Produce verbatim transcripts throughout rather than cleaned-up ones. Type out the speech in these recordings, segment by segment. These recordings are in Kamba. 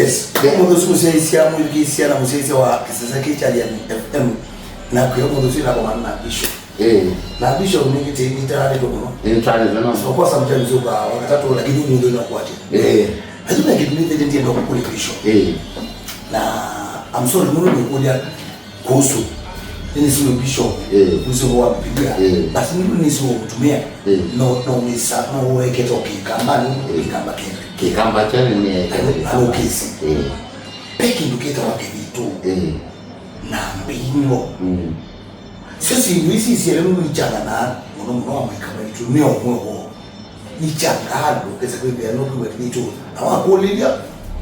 Yes. Mũthĩ ũsu mũsyaĩĩsya, mwĩthukĩĩsya na mũsyaĩĩsya wa kĩsese kĩ kya Liani F M, na kwĩ mũthĩ ũsu nakomana na Bishop. Eh. Na Bishop nĩngĩtĩnĩtaanĩtwe mũno. Nĩtaanĩtwe no. So, kwa sometimes ũka wakatatũ, lakini mũthĩ ũnakuatia. Eh. Lakini na kitu nĩthĩte ndienda kũkũlya Bishop. Eh. Na I'm sorry mũno nĩkũlya kuhusu. Nĩnĩsĩ wĩ Bishop. Eh. Nĩnĩsĩ wa Biblia. Eh. But nĩnĩsĩ wa kũtumĩa. Eh. No, no wĩsa, no wekete o kĩkamba, nĩ kĩkamba kĩrĩ. Kĩkamba kya nĩ nĩ. Anokĩsi. Eh. Pe kĩndũ kĩtawa kĩthitũ. Eh. Na mbingo. Mm. Syo syĩndũ isi syelũ nĩikyangana mũno mũno wa maika maitũ nĩ ũmwe woo. Nĩkyangaa andũ kesa kwĩthĩa no kwĩw'a kĩthitũ. Na wakũlĩlya,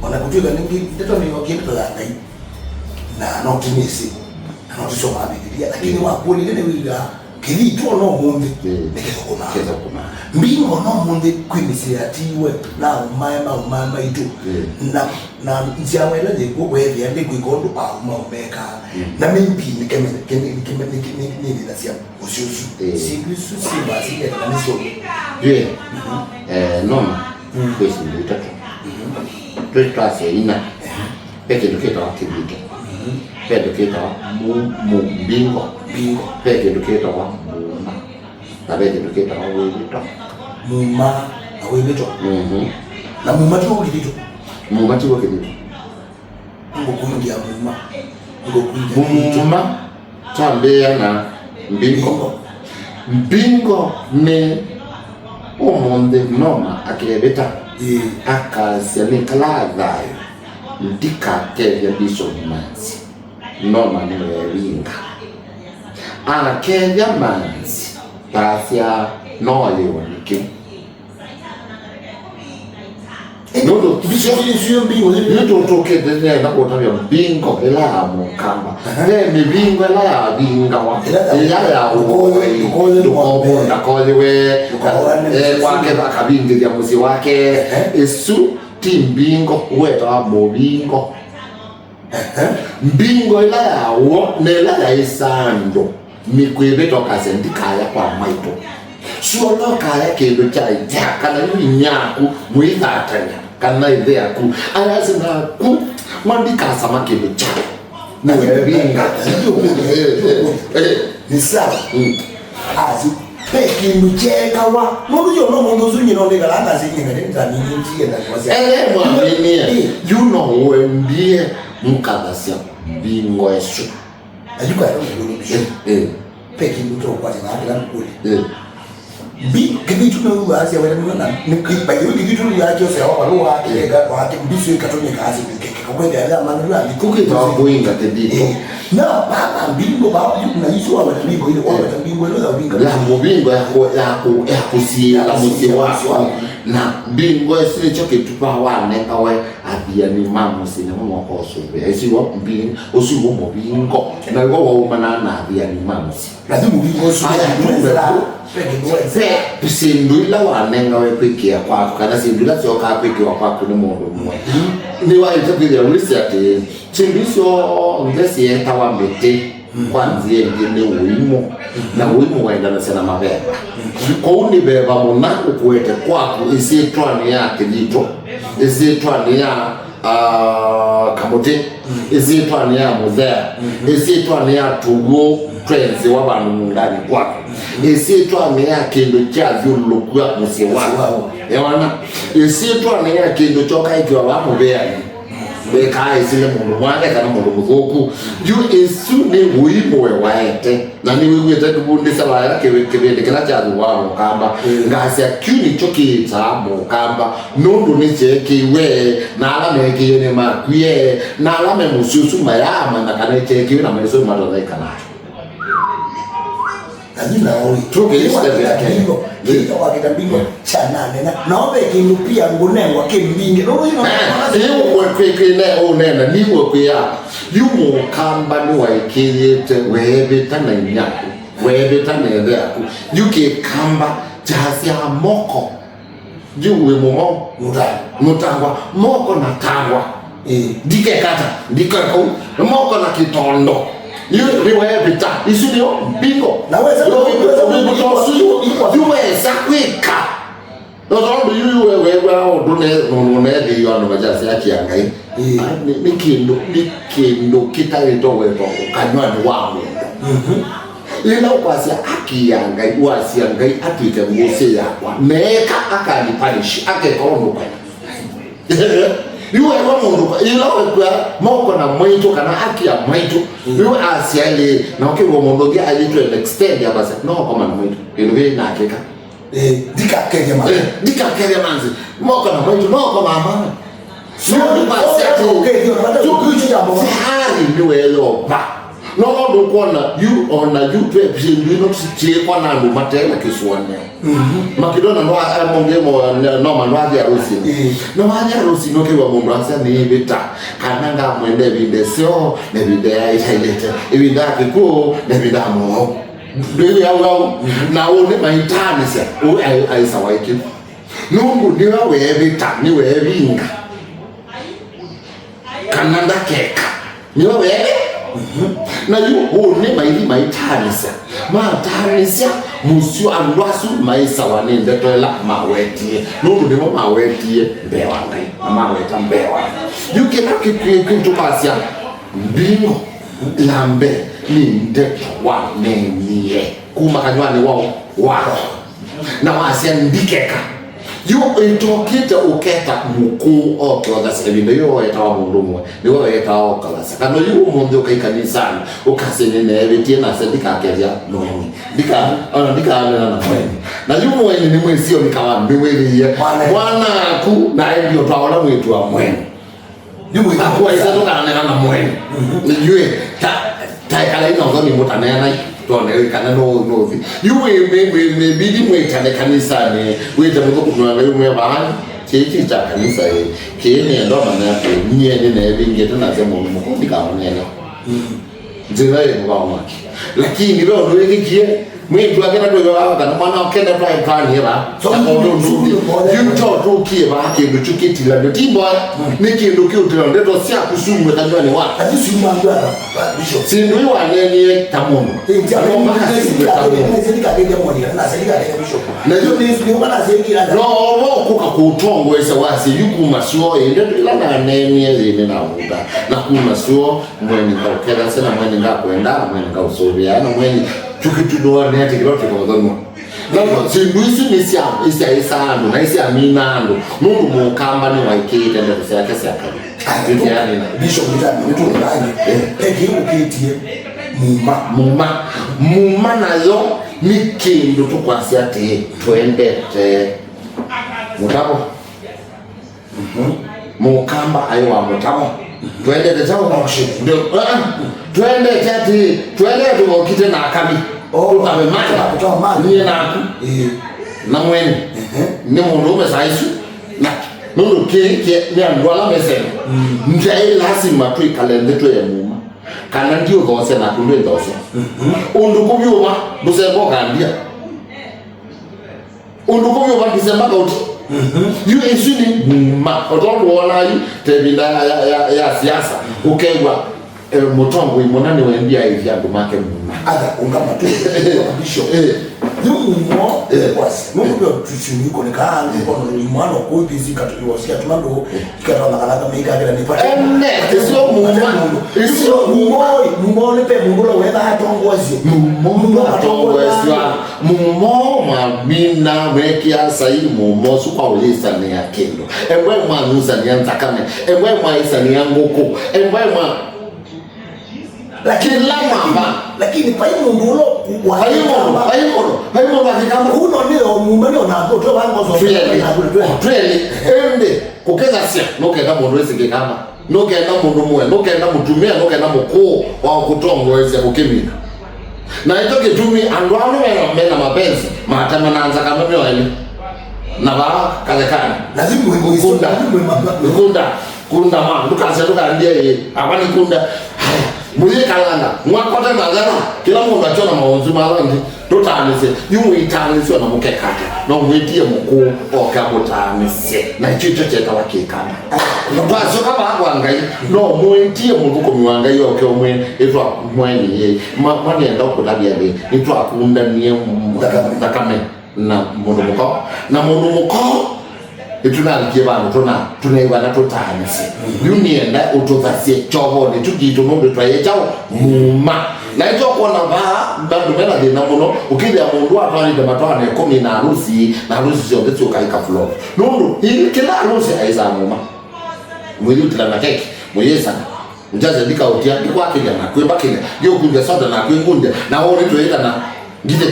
ona kũtw'ĩka nĩngĩ ndeto nĩyokie ndeto ya Ngai. Na no tũmĩsĩ. Na no tũsomaa Mbivilia. Lakini wakũlĩlya nĩwĩw'aa kĩthitũ ona ũmũnthĩ. Mm. Nĩkĩthũkũmaa. Kĩthũkũmaa. Mbingo ona ũmũnthĩ kwĩ mĩsyĩ yatiiwe na aumae maumae maitũ. Mm. Na Na nzyawa ĩla yĩkw'o weethĩa ndĩkwĩka ũndũ aũmau mekaa. Mm. Na maybe nĩkĩmĩthĩnasya ũsyosu. Eh. Syĩndũ isu syĩ mbasi na nĩ syũmũ. Yue. Mhm. Eh, nona. Mm. Kwĩ syĩndũ itatũ. Mhm. Twĩ twasya ina. Ehe. Ve kĩndũ kĩtawa kĩthitũ. Mhm. Ve kĩndũ kĩtawa mu- mu- mbingo. Mbingo. Ve kĩndũ kĩtawa muuma. Na ve kĩndũ kĩtawa wĩvĩto. Muuma na wĩvĩto. Mhm. Na muuma ti wo kĩthitũ. Muuma ti wo kĩthitũ. Ngũkũingĩa muuma. Ngũkũingĩa kĩthitũ. Muuma twambĩĩa na mbingo. Mbingo. Mbingo nĩ ũmũnthĩ noma akevĩta. Ĩĩ. Akasya nĩ kala thayũ. Ndikakethya Bishop Manzi. Noma nĩwevinga. Akethya Manzi, tasya no yĩwe nĩkĩ? Nũndũ nĩtũtũkĩte nĩenda kũtavya mbingo ĩla ya mũkamba. Aha. Ve mĩvingo ĩla yavingawa, ĩla ya ũkũyũ, ndũkoywe, ndũkoywe, ndũkoywe, ndũkoywe, eh, kwake akavingĩthya mũsyĩ wake. Ehe. Ĩsu ti mbingo, wetawa mũvingo. Ehe. Mbingo ĩla ya w'o na ĩla yaĩsaa andũ nĩ kwĩvĩta ũkasya ndikaya kwa maitũ. Sua no kaya kĩndũ kya ĩtya kana yu inyaku mũithatany'a kana ĩthe yaku ayasĩ naku mwa ndikasama kĩndũ kya nĩwevinga. Nĩ sawa. Mm. Asi, ve kĩndũ kyeekawa. Nũndũ yo no mũndũ ũsu nyina ũndĩkala ngasĩ nyina nĩ nzani nyingi enda kwasya. Ele mwaminie. Ĩ. Yu no wendie mũkathasya mbingo ĩsu. Ayuka ero mũndũ ũsu. Eh, eh. Ve kĩndũ tũkwatya na kĩla mkuli. Eh. Mbi, kĩthitũ nĩ wĩw'aa asya wene mũno na, nĩ kĩ-, by the way, kĩthitũ nĩ wĩw'aa kĩosea wa valũa, kĩeka, wa kĩ-, mbisũ ĩkatũmĩka asya kĩkeka kwethĩa ya mandu ya kũkĩtawa kũinga kĩthitũ. Eh. Na, baba, mbingo, baba, yu, na isu waweta mbingo ile, waweta mbingo ile ya mbingo. Ya mũvingo ya kũ-, ya kũ-, ya kũsiĩla mũsyĩ waku. Na mbingo ĩsu nĩkyo kĩtupa wanengawe athiani ma mũsyĩ nĩmo moka ũsũvĩa. Ĩsu wo mbi-, ũsu wo mũvingo. Na w'o waumanaa na athiani ma mũsyĩ. Na ti mũvingo ũsu. Aya, nĩ tumbe ku. Ve syĩndũ ila wanengawe kwĩkĩa kwaku, kana syĩndũ ila syokaa kwĩkĩwa kwaku nĩ mũndũ ũmwe. Nĩwaĩte kwĩthĩa wĩsĩ atĩ syĩndũ isu syonthe syeetawa mĩtĩ kwa nzĩa ĩngĩ nĩ ũimũ, na ũimũ waendanasya na maveva. Kwoou nĩ veva mũna ũkũete kwaku ĩsyĩtwanĩ ya kĩthitũ, ĩsyĩtwanĩ ya ah, kamũtĩ, ĩsyĩtwanĩ ya mũthea, ĩsyĩtwanĩ ya tũw'ũ twe nzĩwa vandũ mũũndanĩ kwaku, ĩsyĩtwanĩ ya kĩndũ kyathyũlũlũkw'a mũsyĩ waku. Ewana, ĩsyĩtwanĩ ya kĩndũ kyoka ĩkĩwa va mũveanĩ, wekaa ĩsile mũndũ mwake kana mũndũ mũthũku. Yu ĩsu nĩ ũimũ we waete. Na nĩwĩw'ĩte tũvundĩsya vaela kĩvĩ-, kĩvĩndĩ kĩla kyathũaa mũkamba. Mm. Ngasya kyu nĩkyo kĩĩtaa mũkamba, nũndũ nĩkyeekĩiwe, na ala meekĩie nĩmakwie, na ala me mũsyĩ ũsu mayaamanya kana nĩkyeekĩiwe na maisũnĩ matonya ĩkala. Na yu nao ĩ. Tũkĩisya kĩla kĩla. Kĩla wakĩta mbingo, kyananena. Nao ve kĩndũ pia ngũnengwa kĩmbingĩ. Nũndũ yu no- Eh, ĩĩ ũkwe kwĩkwĩne ũnena, niw'o kwĩa. Yu mũkamba nĩwaĩkĩĩte weevĩta na inyaku. Weevĩta na ĩthe yaku. Yu kĩkamba kyasyaa moko. Yu wĩ mũmo. Mũtangwa. Mũtangwa. Moko na tangwa. Ĩĩ. Ndikekata. Ndikeka ũu. Moko na kĩtondo. Yu nĩweevĩta. Isu nĩo mbingo. Na wesa yu, yu, yu, yu, yu, yu wesa kwĩka. No tondũ yu, yu we-, weew'aa ũndũ ne-, nũneethĩiwe andũ makyasya akĩa Ngai. Ĩĩ. Ah, nĩ, nĩ kĩndũ, nĩ kĩndũ kĩtaĩtwe wetwa ũkanyw'anĩ wa mũndũ. Mhm. Yĩla ũkwasya akĩa Ngai, wasya Ngai atw'ĩke ngũsĩ yakwa, neeka akani punish, akeka ũndũ kana. Yu weew'a mũndũ, yĩla wekw'a moko na mwaitũ kana akĩa mwaitũ, mm, yu asya ĩĩ, na ũkĩw'a mũndũ ũngĩ ayĩtwe extend akasya, no koma na mwaitũ, kĩndũ kĩĩ nakĩka. Eh, ndikakethya manzi. Eh, ndikakethya manzi. Moko na mwaitũ, moko na mama. So, nĩkwasya atĩ, tayari nĩweyova. No nũndũ ũkwona, yu, ona yu, twe syĩndũ ino syĩkwa na andũ mate na kĩsũanĩo. Mhm. Makedonia no a-, a-, mongemo, no mandũ athi arũsinĩ. Eh. No athi arũsinĩ ũkĩw'a mũndũ asya nĩĩvĩta. Kana ngamwenda ĩvinda ĩseo, na ĩvinda ya ĩtaĩlĩte. Ĩvinda ya kĩkw'ũ, na ĩvinda ya mũo. Ndwĩw'ĩa wau, na ũnĩ maitaanĩsya, ũũ aĩ-, aĩsawa ĩkĩ. Nũndũ nĩwe weevĩta, nĩweevinga. Kana ndakeka. Nĩwe weevĩ. Na yu ũnĩ maithi maitaanĩsya. Mataanĩsya mũsyo andũ asu maĩsawa nĩ ndeto ĩla mawetie. Nũndũ nĩmo mawetie mbee wa Ngai. Na maweta mbee wa Ngai. Yu kĩla kĩkw'ĩkw'ĩ tũkwasya mbingo. Ya mbee nĩ ndeto waneenie kuma kanyw'anĩ wa, wa Roho. Na wasya, ndikeka. Yu ĩtokĩte ũketa mũkũũ oke ũthasya. Ĩvinda yu wetawa mũndũ ũmwe, nĩwe wetawa ũkathasya. Kana yu ũmũnthĩ ũkai kanisanĩ, ũkasya nĩneevĩtie nasya ndikakethya mũeni. Ndika-, ona ndikaanena na mũeni. Na yu mũeni nĩ mwĩsio nĩkawa nĩwĩthĩie. Mwana. Mwana aku, na endio twa ũla mwĩtu wa mũeni. Akwaisa tũkanena na mũeni. Yu, ta, ta ĩkalai na ũthoni mũtaneanai, twone kana no, no ũthi. Yu wĩ, wĩ, wĩ, wĩbidi mwĩtane kanisanĩ, wĩte mũthũkũmi wa Ngai ũmwe vaani, kĩĩ kĩ kya kanisa ĩ, kĩĩ nĩenda ũmanya atĩ nyie nĩneevingĩte nasya mũndũ mũkũũ ndikamũneena. Nzĩla ĩ mũvao mwaki. Lakini ve ũndũ wĩkĩkie, mwĩĩtu wake na ndwĩwe wao kana mwana wake na twaĩ twanie va. So, na mũndũ so, nduthi. So, yu to tũkie va kĩndũ kyu kĩtilanio. Ti mboya, mm, nĩ kĩndũ kĩũtĩla ndeto sya kusumwe kanywani wa. Lakini si mwangu ana, Bishop. Sindu ĩ wanenie ta mũndũ. Eh, ndia, no mpaka sindu ta mũndũ. Ndio maana sisi kakeja mwanira, na sisi kakeja Bishop. Na yu ni, ni maana sisi kakeja. No, wo kuka kutongoesa wasi, yu kuma syo, ĩ, ndeto ila nanenie, ĩ, nĩ na muda. Na kuma syo, Mweni ngaũkethasya, na mweni ngakwenda, na mweni ngaũsũvĩaa, na mweni tukĩtulũanĩa tĩkĩla tũkũthonwa. Na syĩndũ isu nĩsya, isyaĩsaa andũ, na isyamina andũ, nũndũ mũkamba nĩwaĩkĩĩte ndeto syake sya kavĩ. Tũtĩanĩna. Bishop, nĩtũũlanye. Eh. Peki ũkĩtie muma. Muma. Muma nayo nĩ kĩndũ tũkwasya atĩĩ, twendete mũtavo. Mhm. Mũkamba aĩ wa mũtavo. Twendete kyaũ? Auction. Ndio, ah, ah. Twendete atĩ, twendete tũvokite na akavi. Oh. Tũkave mali. Tũkave mali. Niĩ naku. Ĩĩ. Na mweni. Ehe. Nĩ mũndũ ũme saa isu. Na nũndũ kĩ, kĩ, nĩ andũ ala mesene. Mm. Njaĩ lasima twĩkale nthĩ twĩe muma. Kana ndiũthosya naku ndwĩthosya. Mhm. Ũndũ kũvyũva, ndũsemba ũkandia. Ũndũ kũu ũvatise mpaka ũti. Mhm. Yu isu nĩ muma. O tondũ wonaa yu, ta ĩvinda ya, ya, ya, ya siasa, ũkew'a, eh, mũtongoi mũna nĩwendie aĩthya andũ make muma. Atha, ũngama tu, ũngama Bishop. Eh. Yu mumo, eh, kwasi. Nũndũ pia tusiunyiko nĩ kaa, nĩ kono mwana kũu thisi katũliwa sia tũmandu. Ene, ĩsio muma, ĩsio muma. Mumoi, mumoi nĩ pe mũndũ ũla wetha atongoesye. Mumo atongoesya. Mumo mwamina, mwekĩa saini mumo ũsu kwa ũyĩsanĩa kĩndũ. Embwe mwanyusanĩa nzakame. Embwe mwaĩsanĩa ngũkũ. Embwe mwa Lakini, kĩla mamba. Lakini vai mũndũ ũla wa Vai mũndũ, vai mũndũ, vai mũndũ akĩkamba. Uno nĩ o mumba nĩ ona andũ twe vango zo. Twĩlĩ. Twĩlĩ. Ĩndĩ, kũkĩthasya, nũkenda mũndũ ĩsĩ kĩkamba. Nũkenda mũndũ mũe, nũkenda mũtumĩa, nũkenda mũkũũ wa kũtongoesya kũkĩmina. Na ĩkyo kĩtumi andũ ala mena, mena mapenzi, matema na nzakame mĩo ĩlĩ. Na vaa kathekani. Lazima mwe, mwe, Kunda. Lazima mwe, ma, ma, Kunda. Kunda ma, ndũkasya ndũkandie ĩ, ava nĩ kunda. Haya, mũyĩkalanga, mwakote mathara, kĩla mũndũ akyona maũnzu ma ala angĩ, tũtaanĩsye, yu mwĩtaanĩsye ona mũkekata, no mwĩtie mũkũũ oke amũtaanĩsye, na ĩkyo ĩkyo kyetawa kĩkana. Twasyoka vaa kwa Ngai, no mwĩtie mũthũkũmi wa Ngai oke ũmwĩe, ĩtwa mweni ĩ, ma, manienda ũkũtavya nĩ, nĩtwakundanie m-, thakame. na mũndũ mũka, na mũndũ mũka, nĩtũnalikie vandũ tũna, tũnaĩwana tũtaanĩsye. Yu nĩenda ũtũthasye kyovonĩ kyu kitũ nũndũ twaĩ kyaũ muma. Na nĩkyo ũkwona vaa, vandũ mena thĩna mũno, ũkĩthĩa mũndũ atwaanĩte matwaano ĩkũmi na alusi, na alusi syonthe syũkaĩka flop. Nũndũ, ĩ, kĩla alusi aĩsaa muma. Mũyĩutĩla na keki, mũyĩsana. Njaze ndikaũtia, ndikwakĩlya na kwĩmbakĩlya, ndiũkundya soda na kwĩngundya, na woo nĩtwĩĩtana ngitĩ.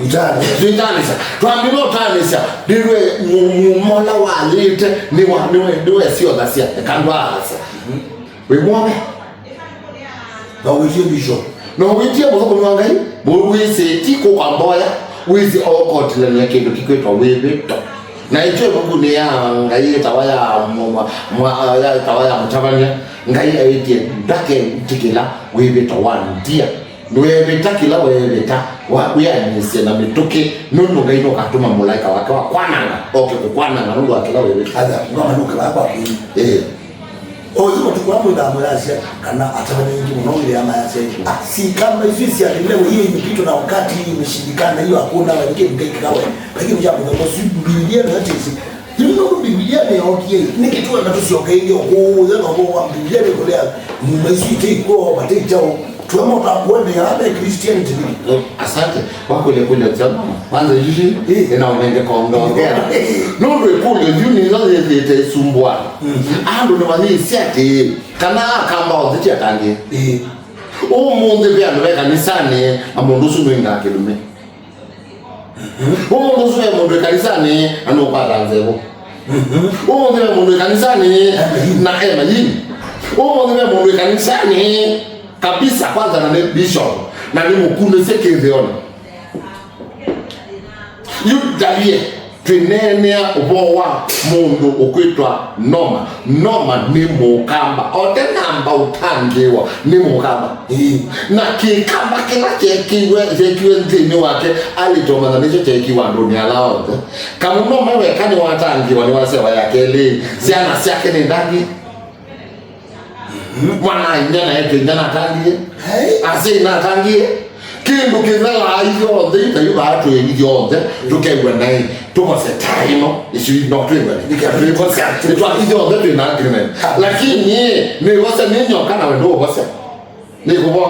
Ũitanĩsya. Twĩtanĩsya. Twambĩla ũtanĩsya, nĩwe mu-, mumola walĩte, nĩwa-, nĩwe, nĩwe siotha sya, eka ndwaasya. Wĩ mwove? Na wĩtie mbisho. No wĩtie mũthũkũmi wa Ngai, wĩsĩ ti kũka mboya, wĩsĩ okotilania kĩndũ kĩkwĩtwa wĩvĩto. Na ĩtyo ĩvukunĩ ya Ngai ĩtawa ya mwa-, mwa-, ya ĩtawa ya mũtavany'a, Ngai aĩtye ndaketĩkĩla wĩvĩto wa ndia. Weevĩta kĩla weevĩta, wa kwĩanĩsya na mĩtũkĩ, nũndũ Ngai nũkatũma mũlaĩka wake wa kwananga, oke kũkwananga nũndũ wa kĩla weevĩta. Atha, ngoma nũkĩlaa kwa kĩi. Ĩĩ. Oyu matukũ amwe thaa mũyasya kana atavany'a aingĩ mũno wĩthĩa mayasya, "Ah, si kamba isu isiatĩlile wĩie inyukitwe na wakati imeshindikana, hiyo hakuna, we nĩkĩ nĩkaikĩka we." Lakini cha mũthemba ũsu Biblia nĩyo tĩsĩ. Yu nũndũ Biblia nĩyookie, nĩkĩ twenda tũsyoke ĩngĩ ũkũũthya na ũkũũ wa Biblia nĩkũlea nyuma isu ite ikw'o, vate kyaũ. Tuema ũtakuendeea ala Christianity nini? No, asante. Wakwĩle kwĩle kusema. Kwanza yuji, eh, ina unenge kondongea. Eh. Nũndũ ĩkũlyo yu nĩyo yĩthĩte ĩsumbũa. Mhm. Andũ nĩmanyĩsye atĩ, kana akamba onthe ti atangĩĩe. Eh. Ũmũnthĩ ve andũ ve kanisanĩ, na mũndũ ũsu nũingaa kĩlũme. Ũmũnthĩ ũsu ve mũndũ ĩkanisanĩ, na nũkwata nzevũ. Ũmũnthĩ ve mũndũ ĩkanisanĩ, na e mayini. Ũmũnthĩ ve mũndũ ĩkanisanĩ kabisa, kwanza na nĩ bishop, na nĩ mũkunĩsye kĩthĩonĩ. Yu ndavye, twĩneenea ũvoo wa mũndũ ũkwĩtwa Noma. Noma nĩ mũkamba. Ote namba ũtangĩĩwa nĩ mũkamba. Ĩĩ. Na kĩkamba kĩla kyekiwe, kyekiwe nthĩnĩ wake, alĩtomanya nĩkyo kyekiwe andũnĩ ala onthe. Kamũnoma weka nĩwatangĩĩwa nĩ wa sewa ya kelĩ. Syana syake nĩ ndangĩ. Mwana-a-inyia na eke-inyia natangĩĩe. Hey. Asyai natangĩĩe. Kĩndũ kĩthelaa ithyonthe, ita yu vaa twĩ ithyonthe, tũkew'a naĩ, tũvose ta ĩno, isu no twĩw'e. Nĩkĩ twĩvose? Nĩtwa ithyonthe twĩ na agreement. Ah. Lakini, nĩvose nĩ nyoka nawe ndũvose. Nĩkũvoa.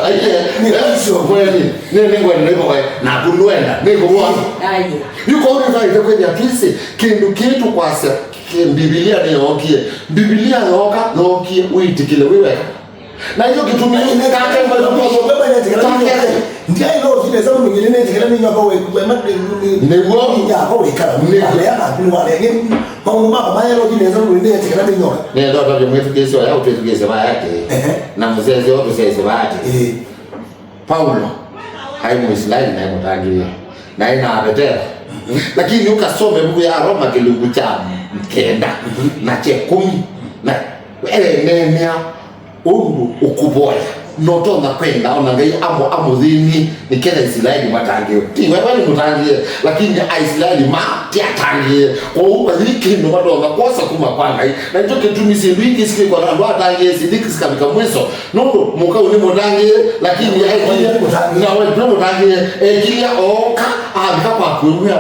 Aiye, nĩ mwisho. Kweli, nĩ, nĩ ngwenda nĩvoe, naku ndwenda, nĩkũvoa. Aiye. Yu kwa ũrĩvaĩte kwĩthĩa twĩsĩ, kĩndũ kĩĩ tũkwasya, kĩ-, Mbivilia nĩyookie. Mbivilia yooka, yookie, wĩtĩkĩle wĩ weka. Na hiyo kĩtumi, nĩ kake, nĩ kake. Ndiaĩ no ũthi nesa mũndũ mwingĩ nĩnĩtĩkĩla nĩ nyoka we, we ma-, nĩ, nĩ, nĩw'o. Nĩ nyoka wĩkala. Nĩ. Alea naku nĩ walea. Nĩ maũndũ makwa mayaĩ no ũthi nesa mũndũ nĩnĩtĩkĩla nĩ nyoka. Nenda ũtavye mwĩthukĩĩsya ũya ũtwĩthukĩĩsye vaa atĩ. Ehe. Na mũsese ũtũsese vaa atĩ. Ĩĩ. Paulo aĩ Mũisilaeli naĩ mũtangĩĩe. Naĩ na Avetero. Mhm. Lakini ũkasome ĩvuku ya Aroma kĩlungu kya kenda, mhm, na kya ĩkũmi. Na eneenea Ũndũ ũkũvoya, na ũtonya kwenda ona Ngai amũ-, amũthĩny'e, nĩ kenda Isilaeli matangĩĩwe. Ti we, we nĩ mũtangĩĩe, lakini Aisilaeli ma ti atangĩĩe. Kwoou vaiĩ kĩndũ matonya kwosa kuma kwa Ngai. Na nĩkyo kĩtumi syĩndũ ingĩ sikĩkwa na andũ atangĩĩe, syĩndũ ingĩ sikavika mwiso. Nũndũ mũkau nĩ mũtangĩĩe, lakini ekilye, na we ndwĩ mũtangĩĩe, ekilye ooka, avika kwa kwĩw'a.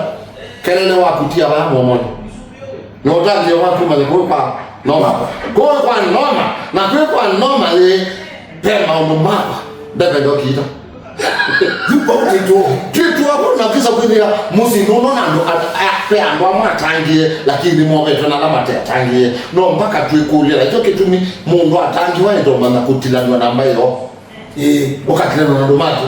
Kelele wakutia vaya mũomonĩ. Na ũtangĩĩo waku manya kũĩ kwa Noma. Kũĩ kwa Noma. Na kũĩ kwa Noma yĩ, ve maũndũ makwa ndevenda ũkiita. Yu vau twĩtũ. Twĩtũ avo na kĩsa kwĩthĩa mũsyĩ nũno na andũ a-, a-, ve andũ amwe atangĩĩe, lakini nĩmovetwe na ala mate atangĩĩe. No mpaka twĩkũlya, na kyo kĩtumi mũndũ atangĩwa enda ũmanya kũtilanw'a na mbaĩ yoo. Ĩĩ, ũkatilanwa na andũ maku,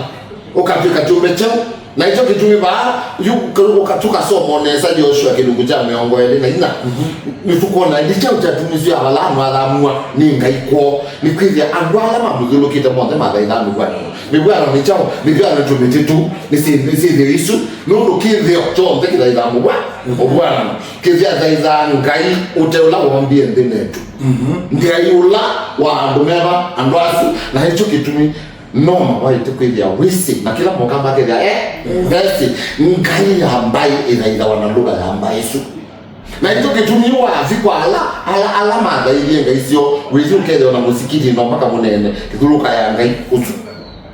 ũkatw'ĩka kyũmbe kyeũ. Na nĩkyo kĩtumi vaa, yu, ũka-, tũkasoma nesa Yoshua kĩlungu kya mĩongo ĩlĩ na inya. Mhm. Nĩtũkwona ĩndĩ kyaũ kyatumisye Avalaamu athamw'a nĩ Ngai kwoo. Nĩkwĩthĩa andũ ala mamũthyũlũkĩte monthe mathaithaa mĩvw'anano. Mĩvw'anano nĩ kyaũ? Mĩvw'anano nĩ tũmĩtĩ tũu, nĩ syĩ-, nĩ syĩthĩo isu, nũndũ kĩthĩo kyonthe kĩthaithaa mũvwa-, mũvw'anano. Kĩthĩo kĩthaithaa Ngai ũte ũla woombie nthĩ na ĩtu. Mhm. Ngai ũla wa andũ meva, andũ asu, na nĩkyo kĩtumi Noma waĩte kwĩthĩa wĩsĩ, na kĩla mũkamba akethĩa, eh, mm, vesĩ, ngai ya mbaĩ ĩthaithawa na lũga ya mbaĩ ĩsu. Na nĩkyo kĩtumi wathi kwa ala, ala, ala mathaithie ngai syoo, wĩthi ũkethĩwa na mũsikiti no mpaka mũnene, kĩthũlũka ya ngai ũsu.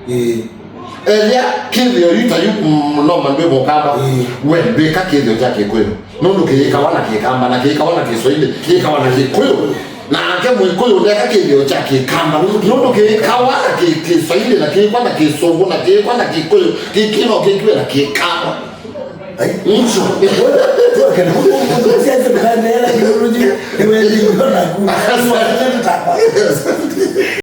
Ĩĩ. Ethĩa kĩthĩo yu ta yu, mm, no mandwĩ Mũkamba, mm, we ndwĩka kĩthĩo kya Kĩkũyũ. Nũndũ kĩyĩkawa na Kĩkamba, na kĩyĩkawa na Kĩswaili, kĩyĩkawa na Kĩkũyũ. Nake Mũkũyũ ndeka kĩthĩo kya Kĩkamba. Nũndũ kĩyĩkawa na Kĩ-, Kĩswaili, na kĩyĩkwa na Kĩsũngũ, na kĩyĩkwa na Kĩkũyũ, kĩkĩ no kĩkiwe na Kĩkamba. Ai, ncho. Tuakene, siasa tukaendeea na kĩũlũji, nĩwendĩ naku.